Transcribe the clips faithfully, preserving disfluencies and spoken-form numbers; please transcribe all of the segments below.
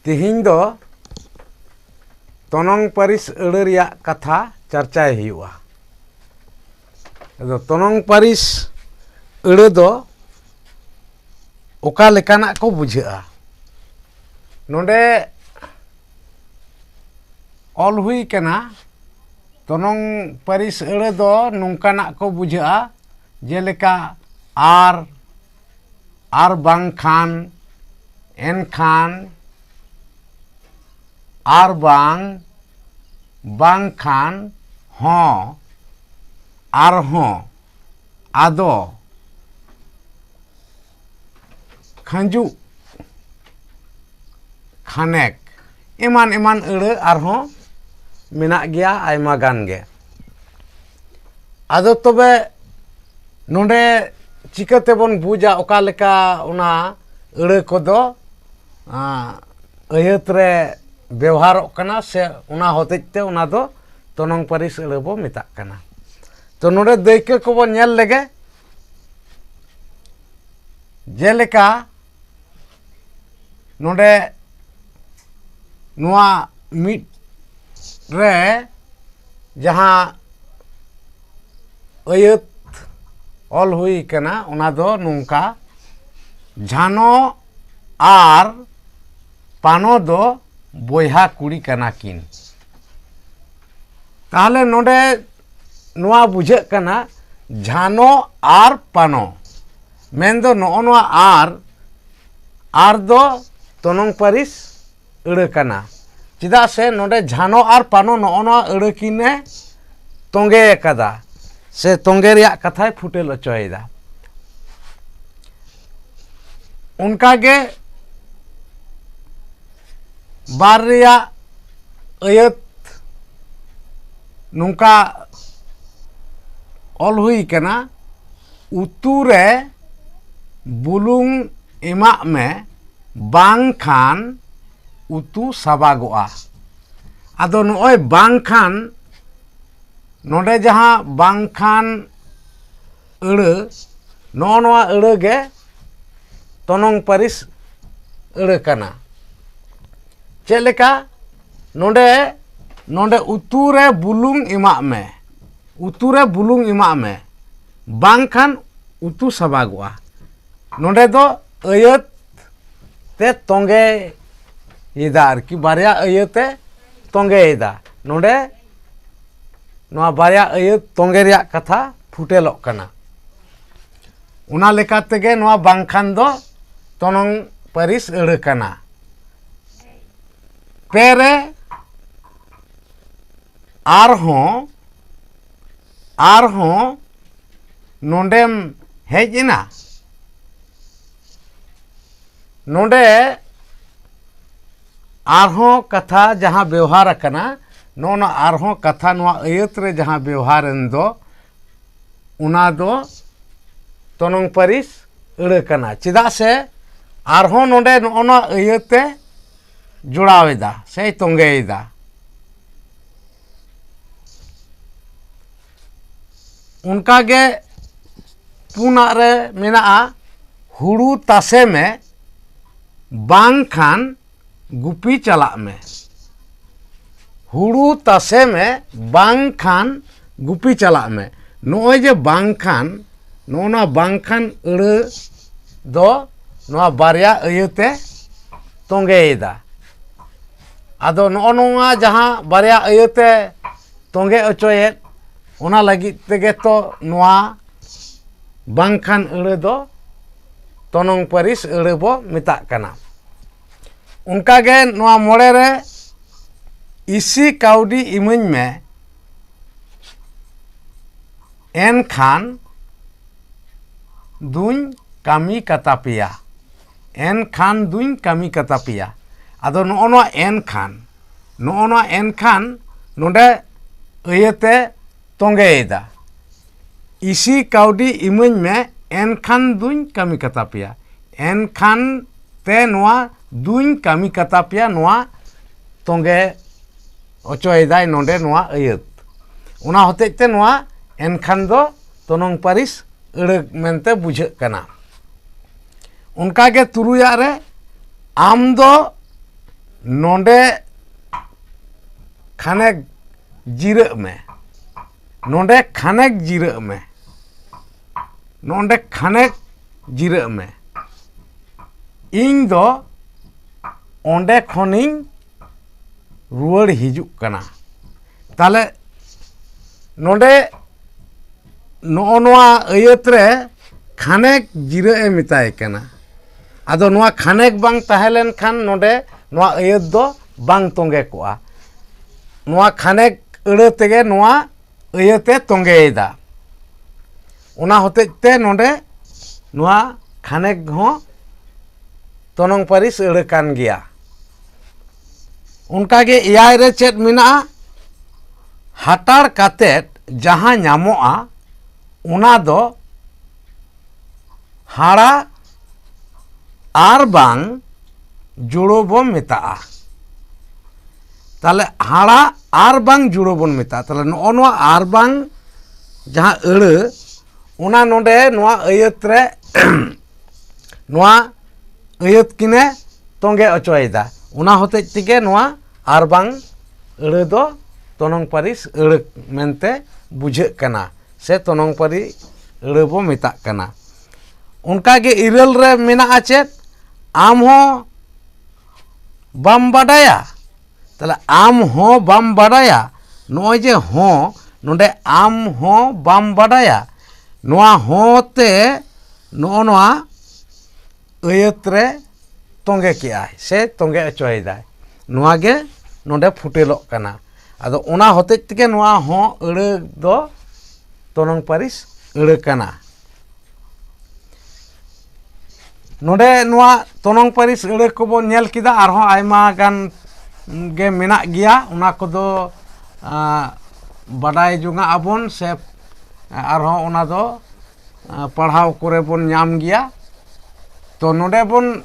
ᱛᱮᱦᱮᱧ ᱫᱚ ᱛᱚᱱᱚᱝ ᱯᱟᱹᱨᱤᱥ ᱟᱹᱲᱟᱹ ᱨᱮᱭᱟᱜ ᱠᱟᱛᱷᱟ ᱪᱟᱨᱪᱟᱭ ᱦᱩᱭᱩᱜᱼᱟ᱾ ᱟᱫᱚ ᱛᱚᱱᱚᱝ ᱯᱟᱹᱨᱤᱥ ᱟᱹᱲᱟᱹ ᱫᱚ ᱚᱠᱟ ᱞᱮᱠᱟᱱᱟᱜ ᱠᱚ ᱵᱩᱡᱷᱟᱹᱜᱼᱟ? ᱱᱚᱰᱮ ᱚᱞ ᱦᱩᱭ ᱠᱟᱱᱟ, ᱛᱚᱱᱚᱝ ᱯᱟᱹᱨᱤᱥ ᱟᱹᱲᱟᱹ ᱫᱚ ᱱᱚᱝᱠᱟᱱᱟᱜ ᱠᱚ ᱵᱩᱡᱷᱟᱹᱜᱼᱟ, ᱡᱮᱞᱮᱠᱟ ᱟᱨ, ᱟᱨ ᱵᱟᱝᱠᱷᱟᱱ, ᱮᱱᱠᱷᱟᱱ, ᱟᱨ ᱵᱟᱝ, ᱵᱟᱝᱠᱷᱟᱱ, ᱦᱚᱸ, ᱟᱨᱦᱚᱸ, ᱟᱫᱚ, ᱠᱷᱟᱸᱡᱩᱜ, ᱠᱷᱟᱱᱮᱠ, ᱮᱢᱟᱱ ᱮᱢᱟᱱ ᱟᱹᱲᱟᱹ ᱟᱨᱦᱚᱸ ᱢᱮᱱᱟᱜ ᱜᱮᱭᱟ ᱟᱭᱢᱟ ᱜᱟᱱ ᱜᱮ᱾ ᱟᱫᱚ ᱛᱚᱵᱮ ᱱᱚᱰᱮ ᱪᱤᱠᱟᱹ ᱛᱮᱵᱚᱱ ᱵᱩᱡᱟ ᱚᱠᱟ ᱞᱮᱠᱟ ᱚᱱᱟ ᱟᱹᱲᱟᱹ ᱠᱚᱫᱚ, ᱟᱸ, ᱟᱹᱭᱟᱹᱛ ᱨᱮ ᱵᱮᱣᱦᱟᱨᱚᱜ ᱠᱟᱱᱟ ᱥᱮ ᱚᱱᱟ ᱦᱚᱛᱮᱡ ᱛᱮ ᱚᱱᱟ ᱫᱚ ᱛᱚᱱᱚᱝ ᱯᱟᱹᱨᱤᱥ ᱟᱹᱲᱟᱹ ᱵᱚ ᱢᱮᱛᱟᱜ ᱠᱟᱱᱟ? ᱛᱚ ᱱᱚᱰᱮ ᱫᱟᱹᱭᱠᱟᱹ ᱠᱚᱵᱚᱱ ᱧᱮᱞ ᱞᱮᱜᱮ᱾ ᱡᱮᱞᱮᱠᱟ ᱱᱚᱰᱮ ᱱᱚᱣᱟ ᱢᱤᱫ ᱨᱮ ᱡᱟᱦᱟᱸ ᱟᱹᱭᱟᱹᱛ ᱚᱞ ᱦᱩᱭ ᱠᱟᱱᱟ, ᱚᱱᱟ ᱫᱚ ᱱᱚᱝᱠᱟ: ᱡᱷᱟᱱᱚ ᱟᱨ ᱯᱟᱱᱚ ᱫᱚ ᱵᱚᱭᱦᱟ ᱠᱩᱲᱤ ᱠᱟᱱᱟ ᱠᱤᱱ᱾ ᱛᱟᱦᱚᱞᱮ ᱱᱚᱰᱮ ᱱᱚᱣᱟ ᱵᱩᱡᱷᱟᱹᱜ ᱠᱟᱱᱟ, ᱡᱷᱟᱱᱚ ᱟᱨ ᱯᱟᱱᱚ, ᱢᱮᱱᱫᱚ ᱱᱚᱜᱼᱚ ᱱᱚᱣᱟ ᱟᱨ, ᱟᱨ ᱫᱚ ᱛᱚᱱᱚᱝ ᱯᱟᱹᱨᱤᱥ ᱟᱹᱲᱟᱹ ᱠᱟᱱᱟ᱾ ᱪᱮᱫᱟᱜ ᱥᱮ ᱱᱚᱰᱮ ᱡᱷᱟᱱᱚ ᱟᱨ ᱯᱟᱱᱚ ᱱᱚᱜᱼᱚ ᱱᱚᱣᱟ ᱟᱹᱲᱟᱹ ᱠᱤᱱᱮ ᱛᱚᱸᱜᱮ ᱟᱠᱟᱫᱟ, ᱥᱮ ᱛᱚᱸᱜᱮ ᱨᱮᱭᱟᱜ ᱠᱟᱛᱷᱟᱭ ᱯᱷᱩᱴᱮᱞ ᱚᱪᱚᱭᱮᱫᱟ᱾ ᱚᱱᱠᱟᱜᱮ ᱵᱟᱨ ᱨᱮᱭᱟᱜ ᱟᱹᱭᱟᱹᱛ ᱱᱚᱝᱠᱟ ᱚᱞ ᱦᱩᱭ ᱠᱟᱱᱟ, ᱩᱛᱩ ᱨᱮ ᱵᱩᱞᱩᱝ ᱮᱢᱟᱜ ᱢᱮ, ᱵᱟᱝᱠᱷᱟᱱ ᱩᱛᱩ ᱥᱟᱵᱟᱜᱚᱜᱼᱟ᱾ ᱟᱫᱚ ᱱᱚᱜᱼᱚᱭ ᱵᱟᱝᱠᱷᱟᱱ, ᱱᱚᱰᱮ ᱡᱟᱦᱟᱸ ᱵᱟᱝᱠᱷᱟᱱ ᱟᱹᱲᱟᱹ, ᱱᱚᱜᱼᱚ ᱱᱚᱣᱟ ᱟᱹᱲᱟᱹ ᱜᱮ ᱛᱚᱱᱚᱝ ᱯᱟᱹᱨᱤᱥ ᱟᱹᱲᱟᱹ ᱠᱟᱱᱟ᱾ ᱪᱮᱫ ᱞᱮᱠᱟ? ᱱᱚᱰᱮ ᱱᱚᱰᱮ ᱩᱛᱩ ᱨᱮ ᱵᱩᱞᱩᱝ ᱮᱢᱟᱜ ᱢᱮ, ᱩᱛᱩ ᱨᱮ ᱵᱩᱞᱩᱝ ᱮᱢᱟᱜ ᱢᱮ, ᱵᱟᱝᱠᱷᱟᱱ ᱩᱛᱩ ᱥᱟᱵᱟᱜᱚᱜᱼᱟ᱾ ᱱᱚᱰᱮ ᱫᱚ ᱟᱹᱭᱟᱹᱛ ᱛᱮ ᱛᱚᱸᱜᱮᱭᱮᱫᱟ, ᱟᱨᱠᱤ ᱵᱟᱨᱭᱟ ᱟᱹᱭᱟᱹᱛᱮ ᱛᱚᱸᱜᱮᱭᱮᱫᱟ᱾ ᱱᱚᱰᱮ ᱱᱚᱣᱟ ᱵᱟᱨᱭᱟ ᱟᱹᱭᱟᱹᱛ ᱛᱚᱸᱜᱮ ᱨᱮᱭᱟᱜ ᱠᱟᱛᱷᱟ ᱯᱷᱩᱴᱮᱞᱚᱜ ᱠᱟᱱᱟ᱾ ᱚᱱᱟ ᱞᱮᱠᱟ ᱛᱮᱜᱮ ᱱᱚᱣᱟ ᱵᱟᱝᱠᱷᱟᱱ ᱫᱚ ᱛᱚᱱᱚᱝ ᱯᱟᱹᱨᱤᱥ ᱟᱹᱲᱟᱹ ᱠᱟᱱᱟ᱾ ᱯᱮ ᱨᱮ ᱟᱨᱦᱚᱸ, ᱟᱨᱦᱚᱸ ᱱᱚᱰᱮᱢ ᱦᱮᱡ ᱮᱱᱟ᱾ ᱱᱚᱰᱮ ᱟᱨᱦᱚᱸ ᱠᱟᱛᱷᱟ ᱡᱟᱦᱟᱸ ᱵᱮᱣᱦᱟᱨ ᱟᱠᱟᱱᱟ, ᱱᱚᱜᱼᱚ ᱱᱚᱣᱟ ᱟᱨᱦᱚᱸ ᱠᱟᱛᱷᱟ ᱱᱚᱣᱟ ᱟᱹᱭᱟᱹᱛ ᱨᱮ ᱡᱟᱦᱟᱸ ᱵᱮᱣᱦᱟᱨ ᱮᱱ ᱫᱚ, ᱚᱱᱟ ᱫᱚ ᱛᱚᱱᱚᱝ ᱯᱟᱹᱨᱤᱥ ᱟᱹᱲᱟᱹ ᱠᱟᱱᱟ᱾ ᱪᱮᱫᱟᱜ ᱥᱮ ᱟᱨᱦᱚᱸ ᱱᱚᱰᱮ ᱱᱚᱜᱼᱚ ᱱᱚᱣᱟ ᱟᱹᱭᱟᱹᱛᱮ ᱡᱚᱲᱟᱣ ᱮᱫᱟ ᱥᱮᱭ ᱛᱚᱸᱜᱮᱭᱮᱫᱟ᱾ ᱚᱱᱠᱟᱜᱮ ᱯᱩᱱᱟᱜ ᱨᱮ ᱢᱮᱱᱟᱜᱼᱟ, ᱦᱩᱲᱩ ᱛᱟᱥᱮ ᱢᱮ ᱵᱟᱝᱠᱷᱟᱱ ᱜᱩᱯᱤ ᱪᱟᱞᱟᱜ ᱢᱮ᱾ ᱦᱩᱲᱩ ᱛᱟᱥᱮ ᱢᱮ ᱵᱟᱝᱠᱷᱟᱱ ᱜᱩᱯᱤ ᱪᱟᱞᱟᱜ ᱢᱮ᱾ ᱱᱚᱜᱼᱚᱭ ᱡᱮ ᱵᱟᱝᱠᱷᱟᱱ, ᱱᱚᱜᱼᱚ ᱱᱚᱣᱟ ᱵᱟᱝᱠᱷᱟᱱ ᱟᱹᱲᱟᱹ ᱫᱚ ᱱᱚᱣᱟ ᱵᱟᱨᱭᱟ ᱟᱹᱭᱟᱹᱛᱮ ᱛᱚᱸᱜᱮᱭᱮᱫᱟ᱾ ᱟᱫᱚ ᱱᱚᱜᱼᱚ ᱱᱚᱣᱟ ᱡᱟᱦᱟᱸ ᱵᱟᱨᱭᱟ ᱟᱹᱭᱟᱹᱛᱮ ᱛᱚᱸᱜᱮ ᱚᱪᱚᱭᱮᱫ, ᱚᱱᱟ ᱞᱟᱹᱜᱤᱫ ᱛᱮᱜᱮ ᱛᱚ ᱱᱚᱣᱟ ᱵᱟᱝᱠᱷᱟᱱ ᱟᱹᱲᱟᱹ ᱫᱚ ᱛᱚᱱᱚᱝ ᱯᱟᱹᱨᱤᱥ ᱟᱹᱲᱟᱹ ᱵᱚ ᱢᱮᱛᱟᱜ ᱠᱟᱱᱟ᱾ ᱚᱱᱠᱟᱜᱮ ᱱᱚᱣᱟ ᱢᱚᱬᱮ ᱨᱮ ᱤᱥᱤ ᱠᱟᱹᱣᱰᱤ ᱤᱢᱟᱹᱧ ᱢᱮ, ᱮᱱᱠᱷᱟᱱ ᱫᱩᱧ ᱠᱟᱹᱢᱤ ᱠᱟᱛᱟ ᱯᱮᱭᱟ, ᱮᱱᱠᱷᱟᱱ ᱫᱩᱧ ᱠᱟᱹᱢᱤ ᱠᱟᱛᱟ ᱯᱮᱭᱟ᱾ ᱟᱫᱚ ᱱᱚᱜᱼᱚ ᱱᱚᱣᱟ ᱮᱱᱠᱷᱟᱱ, ᱱᱚᱜᱼᱚ ᱱᱚᱣᱟ ᱮᱱᱠᱷᱟᱱ ᱱᱚᱰᱮ ᱟᱹᱭᱟᱹᱛᱮ ᱛᱚᱸᱜᱮᱭᱮᱫᱟ᱾ ᱤᱥᱤ ᱠᱟᱹᱣᱰᱤ ᱤᱢᱟᱹᱧ ᱢᱮ, ᱮᱱᱠᱷᱟᱱ ᱫᱩᱧ ᱠᱟᱹᱢᱤ ᱠᱟᱛᱟ ᱯᱮᱭᱟ᱾ ᱮᱱᱠᱷᱟᱱ ᱛᱮ ᱱᱚᱣᱟ ᱫᱩᱧ ᱠᱟᱹᱢᱤ ᱠᱟᱛᱟ ᱯᱮᱭᱟ, ᱱᱚᱣᱟ ᱛᱚᱸᱜᱮ ᱚᱪᱚᱭᱮᱫᱟᱭ ᱱᱚᱰᱮ ᱱᱚᱣᱟ ᱟᱹᱭᱟᱹᱛ᱾ ᱚᱱᱟ ᱦᱚᱛᱮᱡ ᱛᱮ ᱱᱚᱣᱟ ᱮᱱᱠᱷᱟᱱ ᱫᱚ ᱛᱚᱱᱚᱝ ᱯᱟᱹᱨᱤᱥ ᱟᱹᱲᱟᱹ ᱢᱮᱱᱛᱮ ᱵᱩᱡᱷᱟᱹᱜ ᱠᱟᱱᱟ᱾ ᱚᱱᱠᱟᱜᱮ ᱛᱩᱨᱩᱭᱟᱜ ᱨᱮ, ᱟᱢ ᱫᱚ ᱱᱚᱰᱮ ᱠᱷᱟᱱᱮᱠ ᱡᱤᱨᱟᱹᱜ ᱢᱮ, ᱱᱚᱰᱮ ᱠᱷᱟᱱᱮᱠ ᱡᱤᱨᱟᱹᱜ ᱢᱮ, ᱱᱚᱰᱮ ᱠᱷᱟᱱᱮᱠ ᱡᱤᱨᱟᱹᱜ ᱢᱮ, ᱤᱧ ᱫᱚ ᱚᱸᱰᱮ ᱠᱷᱚᱱᱤᱧ ᱨᱩᱣᱟᱹᱲ ᱦᱤᱡᱩᱜ ᱠᱟᱱᱟ᱾ ᱛᱟᱦᱞᱮ ᱱᱚᱰᱮ ᱱᱚᱜᱼᱚ ᱱᱚᱣᱟ ᱟᱹᱭᱟᱹᱛ ᱨᱮ ᱠᱷᱟᱱᱮᱠ ᱡᱤᱨᱟᱹᱜ ᱮ ᱢᱮᱛᱟᱭ ᱠᱟᱱᱟ᱾ ᱟᱫᱚ ᱱᱚᱣᱟ ᱠᱷᱟᱱᱮᱠ ᱵᱟᱝ ᱛᱟᱦᱮᱸ ᱞᱮᱱᱠᱷᱟᱱ ᱱᱚᱰᱮ ᱱᱚᱣᱟ ᱟᱹᱭᱟᱹᱛ ᱫᱚ ᱵᱟᱝ ᱛᱚᱸᱜᱮ ᱠᱚᱜᱼᱟ᱾ ᱱᱚᱣᱟ ᱠᱷᱟᱱᱮᱠ ᱟᱹᱲᱟᱹ ᱛᱮᱜᱮ ᱱᱚᱣᱟ ᱟᱹᱭᱟᱹᱛ ᱮ ᱛᱚᱸᱜᱮᱭᱮᱫᱟ᱾ ᱚᱱᱟ ᱦᱚᱛᱮᱡ ᱛᱮ ᱱᱚᱰᱮ ᱱᱚᱣᱟ ᱠᱷᱟᱱᱮᱠ ᱦᱚᱸ ᱛᱚᱱᱚᱝ ᱯᱟᱹᱨᱤᱥ ᱟᱹᱲᱟᱹ ᱠᱟᱱ ᱜᱮᱭᱟ᱾ ᱚᱱᱠᱟᱜᱮ ᱮᱭᱟᱭ ᱨᱮ ᱪᱮᱫ ᱢᱮᱱᱟᱜᱼᱟ? ᱦᱟᱴᱟᱲ ᱠᱟᱛᱮᱫ ᱡᱟᱦᱟᱸ ᱧᱟᱢᱚᱜᱼᱟ, ᱚᱱᱟ ᱫᱚ ᱦᱟᱲᱟ ᱟᱨ ᱵᱟᱝ ᱡᱩᱲᱟᱹ ᱵᱚ ᱢᱮᱛᱟᱜᱼᱟ᱾ ᱛᱟᱦᱞᱮ ᱦᱟᱲᱟ ᱟᱨ ᱵᱟᱝ ᱡᱩᱲᱟᱹ ᱵᱚᱱ ᱢᱮᱛᱟᱜᱼᱟ᱾ ᱛᱟᱦᱞᱮ ᱱᱚᱜᱼᱚ ᱱᱚᱣᱟ ᱟᱨ ᱵᱟᱝ ᱡᱟᱦᱟᱸ ᱟᱹᱲᱟᱹ, ᱚᱱᱟ ᱱᱚᱰᱮ ᱱᱚᱣᱟ ᱟᱹᱭᱟᱹᱛ ᱨᱮ ᱱᱚᱣᱟ ᱟᱹᱭᱟᱹᱛ ᱠᱤᱱᱮ ᱛᱚᱸᱜᱮ ᱚᱪᱚᱭᱮᱫᱟ᱾ ᱚᱱᱟ ᱦᱚᱛᱮᱡ ᱛᱮᱜᱮ ᱱᱚᱣᱟ ᱟᱨ ᱵᱟᱝ ᱟᱹᱲᱟᱹ ᱫᱚ ᱛᱚᱱᱚᱝ ᱯᱟᱹᱨᱤᱥ ᱟᱹᱲᱟᱹ ᱢᱮᱱᱛᱮ ᱵᱩᱡᱷᱟᱹᱜ ᱠᱟᱱᱟ, ᱥᱮ ᱛᱚᱱᱚᱝ ᱯᱟᱹᱨᱤ ᱟᱹᱲᱟᱹ ᱵᱚ ᱢᱮᱛᱟᱜ ᱠᱟᱱᱟ᱾ ᱚᱱᱠᱟᱜᱮ ᱤᱨᱟᱹᱞ ᱨᱮ ᱢᱮᱱᱟᱜᱼᱟ ᱪᱮᱫ? ᱟᱢ ᱦᱚᱸ ᱵᱟᱢ ᱵᱟᱰᱟᱭᱟ᱾ ᱛᱟᱦᱞᱮ ᱟᱢ ᱦᱚᱸ ᱵᱟᱢ ᱵᱟᱰᱟᱭᱟ, ᱱᱚᱜᱼᱚᱭ ᱡᱮ ᱦᱚᱸ, ᱱᱚᱰᱮ ᱟᱢ ᱦᱚᱸ ᱵᱟᱢ ᱵᱟᱰᱟᱭᱟ, ᱱᱚᱣᱟ ᱦᱚᱸ ᱛᱮ ᱱᱚᱜᱼᱚ ᱱᱚᱣᱟ ᱟᱹᱭᱟᱹᱛ ᱨᱮ ᱛᱚᱸᱜᱮ ᱠᱮᱜᱼᱟᱭ ᱥᱮ ᱛᱚᱸᱜᱮ ᱚᱪᱚᱭᱮᱫᱟᱭ᱾ ᱱᱚᱣᱟ ᱜᱮ ᱱᱚᱰᱮ ᱯᱷᱩᱴᱮᱞᱚᱜ ᱠᱟᱱᱟ᱾ ᱟᱫᱚ ᱚᱱᱟ ᱦᱚᱛᱮᱡ ᱛᱮᱜᱮ ᱱᱚᱣᱟ ᱦᱚᱸ ᱟᱹᱲᱟᱹ ᱫᱚ ᱛᱚᱱᱚᱝ ᱯᱟᱹᱨᱤᱥ ᱟᱹᱲᱟᱹ ᱠᱟᱱᱟ᱾ ᱱᱚᱰᱮ ᱱᱚᱣᱟ ᱛᱚᱱᱚᱝ ᱯᱟᱹᱨᱤᱥ ᱟᱹᱲᱟᱹ ᱠᱚᱵᱚᱱ ᱧᱮᱞ ᱠᱮᱫᱟ, ᱟᱨᱦᱚᱸ ᱟᱭᱢᱟ ᱜᱟᱱ ᱜᱮ ᱢᱮᱱᱟᱜ ᱜᱮᱭᱟ᱾ ᱚᱱᱟ ᱠᱚᱫᱚ, ᱟᱸ, ᱵᱟᱰᱟᱭ ᱡᱚᱝᱟᱜ ᱟᱵᱚᱱ ᱥᱮ ᱟᱨᱦᱚᱸ ᱚᱱᱟ ᱫᱚ, ᱟᱸ, ᱯᱟᱲᱦᱟᱣ ᱠᱚᱨᱮ ᱵᱚᱱ ᱧᱟᱢ ᱜᱮᱭᱟ᱾ ᱛᱚ ᱱᱚᱰᱮ ᱵᱚᱱ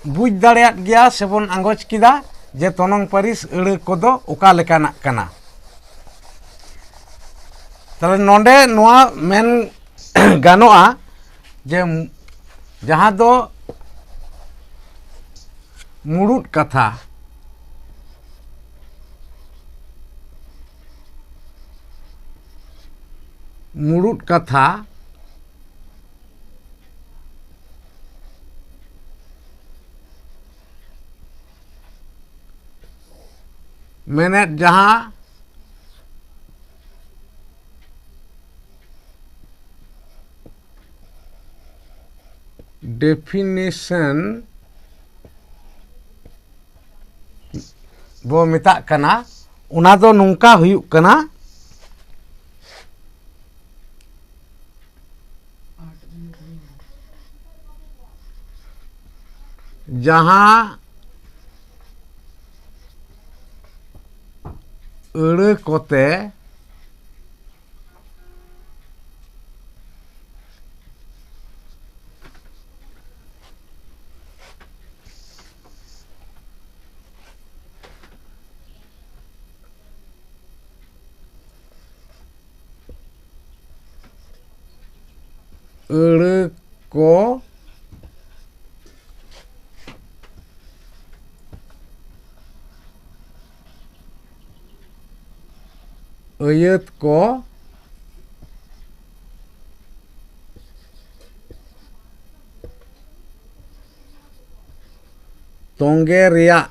ᱵᱩᱡᱽ ᱫᱟᱲᱮᱭᱟᱫ ᱜᱮᱭᱟ ᱥᱮᱵᱚᱱ ᱟᱸᱜᱚᱪ ᱠᱮᱫᱟ ᱡᱮ ᱛᱚᱱᱚᱝ ᱯᱟᱹᱨᱤᱥ ᱟᱹᱲᱟᱹ ᱠᱚᱫᱚ ᱚᱠᱟ ᱞᱮᱠᱟᱱᱟᱜ ᱠᱟᱱᱟ᱾ ᱛᱟᱦᱞᱮ ᱱᱚᱰᱮ ᱱᱚᱣᱟ ᱢᱮᱱ ᱜᱟᱱᱚᱜᱼᱟ ᱡᱮ ᱡᱟᱦᱟᱸ ᱫᱚ ᱢᱩᱲᱩᱫ ᱠᱟᱛᱷᱟ, ᱢᱩᱲᱩᱫ ᱠᱟᱛᱷᱟ, ᱢᱮᱱᱮᱫ ᱡᱟᱦᱟᱸ, definition ᱵᱚ ᱢᱮᱛᱟᱜ ᱠᱟᱱᱟ, ᱚᱱᱟ ᱫᱚ ᱱᱚᱝᱠᱟ ᱦᱩᱭᱩᱜ ᱠᱟᱱᱟ, ᱡᱟᱦᱟᱸ ᱟᱹᱲᱟᱹ ᱠᱚᱛᱮ ᱟᱹᱲᱟᱹ ᱠᱚ, ᱟᱹᱭᱟᱹᱛ ᱠᱚ, ᱛᱚᱸᱜᱮ ᱨᱮᱭᱟᱜ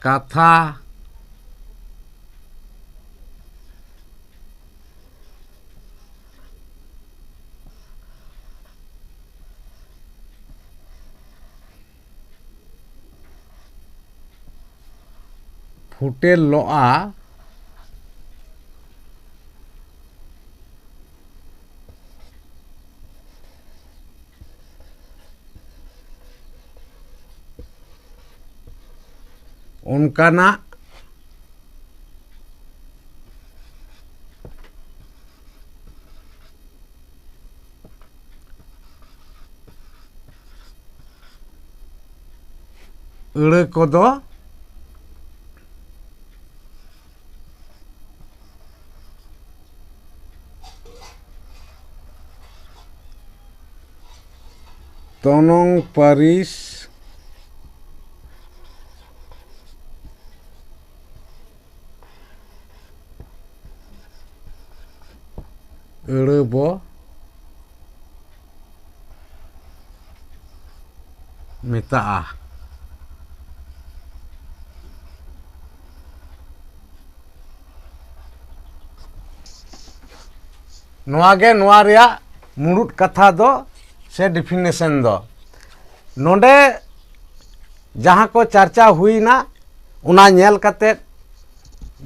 ᱠᱟᱛᱷᱟ᱾ ᱯᱷᱩᱴᱮᱞᱚᱜᱼᱟ᱾ ᱚᱱᱠᱟᱱᱟᱜ ᱟᱹᱲᱟᱹ ᱠᱚᱫᱚ ᱚᱱᱚᱝ ᱯᱟᱹᱨᱤᱥ ᱟᱹᱲᱟᱹ ᱵᱚ ᱢᱮᱛᱟᱜᱼᱟ᱾ ᱱᱚᱣᱟ ᱜᱮ ᱱᱚᱣᱟ ᱨᱮᱭᱟᱜ ᱢᱩᱲᱩᱫ ᱠᱟᱛᱷᱟ ᱫᱚ ᱥᱮ definition ᱫᱚ᱾ ᱱᱚᱰᱮ ᱡᱟᱦᱟᱸ ᱠᱚ ᱪᱟᱨᱪᱟ ᱦᱩᱭᱱᱟ, ᱚᱱᱟ ᱧᱮᱞ ᱠᱟᱛᱮᱫ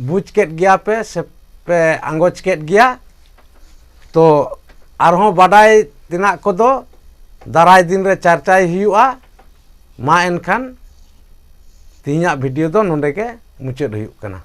ᱵᱩᱡᱽ ᱠᱮᱫ ᱜᱮᱭᱟ ᱯᱮ ᱥᱮ ᱯᱮ ᱟᱸᱜᱚᱪ ᱠᱮᱫ ᱜᱮᱭᱟ᱾ ᱛᱚ ᱟᱨᱦᱚᱸ ᱵᱟᱰᱟᱭ ᱛᱮᱱᱟᱜ ᱠᱚᱫᱚ ᱫᱟᱨᱟᱭ ᱫᱤᱱ ᱨᱮ ᱪᱟᱨᱪᱟᱭ ᱦᱩᱭᱩᱜᱼᱟ᱾ ᱢᱟ ᱮᱱᱠᱷᱟᱱ ᱛᱮᱦᱮᱧᱟᱜ video ᱫᱚ ᱱᱚᱰᱮ ᱜᱮ ᱢᱩᱪᱟᱹᱫ ᱦᱩᱭᱩᱜ ᱠᱟᱱᱟ᱾